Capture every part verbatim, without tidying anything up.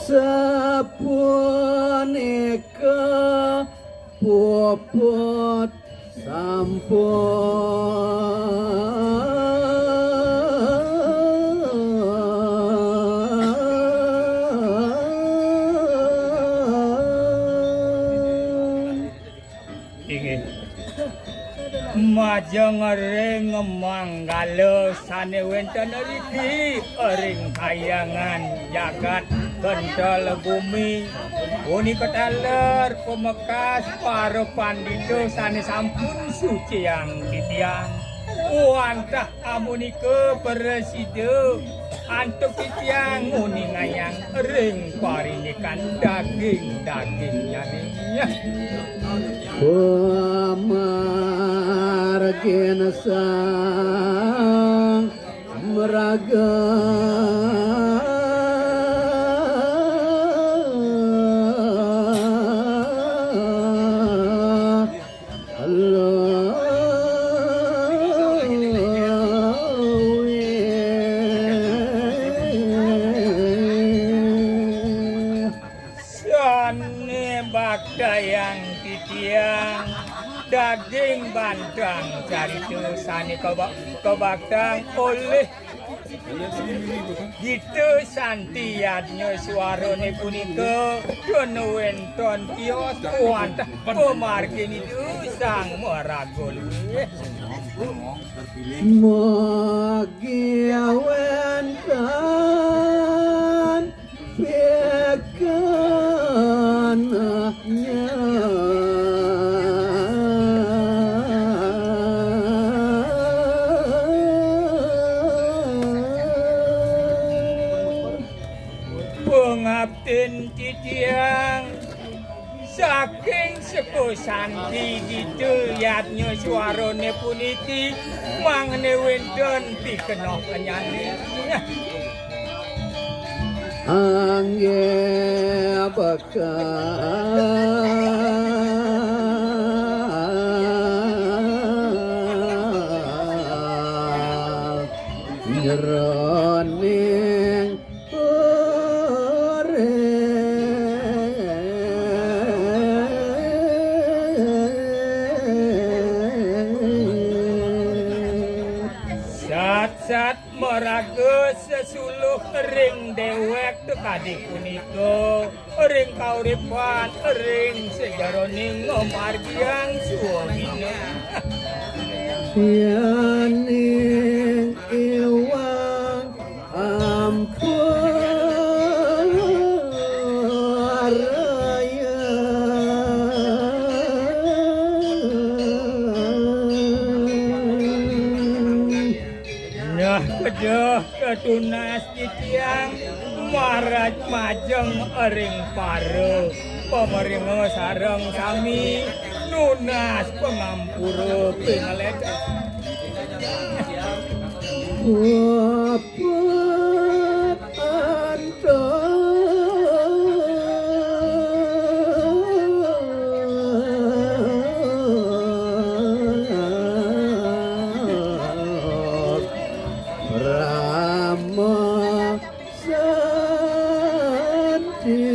Sapunika puput sampun. Inggih. Majeng ring manggala sane wenten riki ring kayangan jagat kentel bumi. Punika taler pamekas para pandita sane sampun suciang titiang. Wantah amunika prasida antuk titiang nguningayang ring parindikan daging-dagingnyane. Pamargin sang mraga. Sane baktayang titiang daging bantang carita sane kaba-, kabaktang olih Gita Santi Yadnya Swarane punika, yen wenten tios wantah pamargin Ida Sang Maraga Luih. Mugi wenten pikanahnya. Pangaptin titiang saking Sepuh Santi Gita Yadnya Swarane puniki, mangene wenten pikenoh anyane. Angge bakal nyeroning urip. Sat-sat maraga sesuluh ring dewek kadi punika, ring kauripan, ring sajeroning ngamargiang swamina. Yaning iwang ampun raya. Nah, kedah ketunas titiang maraj majeng ring para pameringa sareng sami nunas pangampura pingledah. Puput antuk Rama Santi.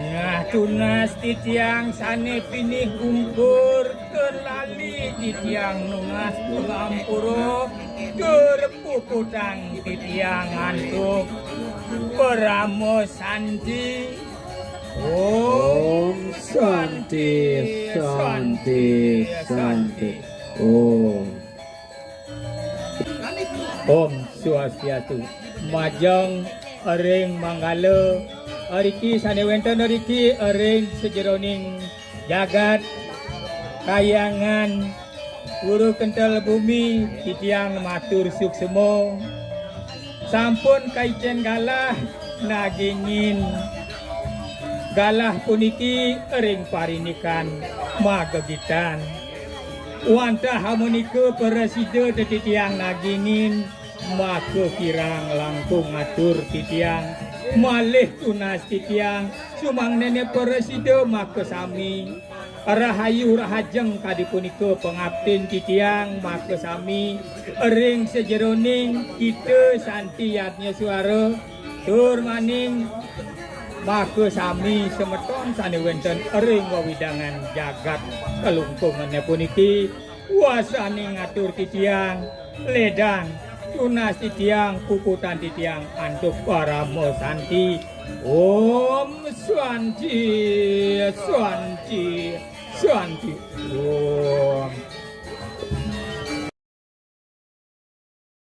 Nah, tunas titiang sane pinih gumpur, kelali titiang nunas pangampura, tur puputang titiang antuk Parama Santi. Om Santi, Santi, Santi. Om. Om Swastiastu. Majeng ring manggala riki sane wenten riki ring sajeroning jagat kayangan Guru Kentel Bumi, titiang matur suksma. Sampun kaicen galah nagingin galah puniki ring parindikan magegitan. Wantah amunika prasida titiang nagingin, maka kirang langkung atur titiang, malih tunas titiang, sumangnene prasida maka sami. Rahayu rahajeng kadi punika pangaptin titiang makasami ring sajeroning kita Santi Yadnya Suara tur maning makasami semeton sane wenten ring wewidangan jagat kalungkungannya puniki. Wasane ngatur titiang ledang tunas titiang puputan titiang antuk parama santi. Om Santi, Santi, Santi. Om.